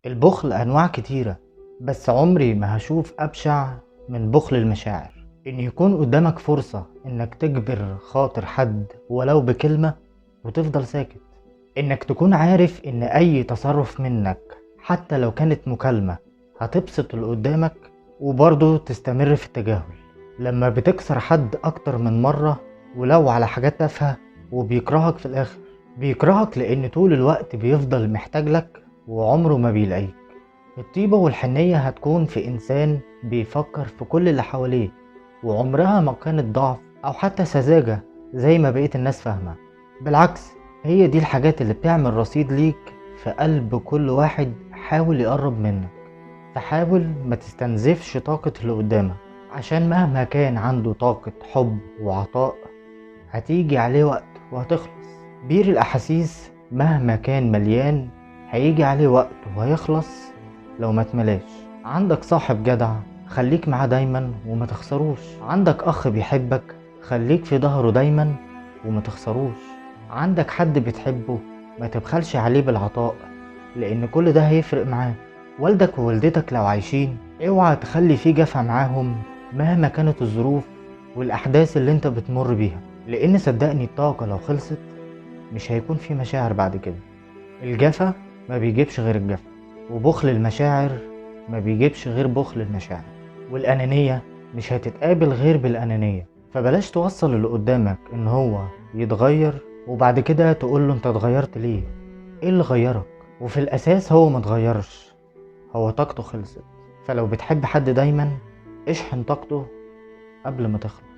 البخل أنواع كتيرة، بس عمري ما هشوف أبشع من بخل المشاعر. إن يكون قدامك فرصة إنك تجبر خاطر حد ولو بكلمة وتفضل ساكت. إنك تكون عارف إن أي تصرف منك حتى لو كانت مكالمة هتبسط اللي قدامك، وبرضه تستمر في التجاهل. لما بتكسر حد أكتر من مرة ولو على حاجات تافهة وبيكرهك في الآخر، بيكرهك لأن طول الوقت بيفضل محتاج لك وعمره ما بيلاقيك. الطيبة والحنية هتكون في إنسان بيفكر في كل اللي حواليه، وعمرها ما كانت ضعف أو حتى سذاجة زي ما بقية الناس فاهمة. بالعكس، هي دي الحاجات اللي بتعمل رصيد ليك في قلب كل واحد حاول يقرب منك. فحاول ما تستنزفش طاقة اللي قدامك، عشان مهما كان عنده طاقة حب وعطاء هتيجي عليه وقت وهتخلص. بير الأحاسيس مهما كان مليان هيجي عليه وقت وهيخلص لو ما تملاش. عندك صاحب جدع خليك معاه دايما وما تخسروش. عندك أخ بيحبك خليك في ظهره دايما وما تخسروش. عندك حد بتحبه ما تبخلش عليه بالعطاء، لأن كل ده هيفرق معاه. والدك ووالدتك لو عايشين اوعى تخلي فيه جفا معاهم مهما كانت الظروف والأحداث اللي انت بتمر بيها، لأن صدقني الطاقة لو خلصت مش هيكون في مشاعر بعد كده. الجفا ما بيجيبش غير الجفا، وبخل المشاعر ما بيجيبش غير بخل المشاعر، والأنانية مش هتتقابل غير بالأنانية. فبلاش توصل اللي قدامك ان هو يتغير وبعد كده تقول له انت اتغيرت ليه؟ ايه اللي غيرك؟ وفي الأساس هو ما اتغيرش، هو طاقته خلصت. فلو بتحب حد دايما اشحن طاقته قبل ما تخلص.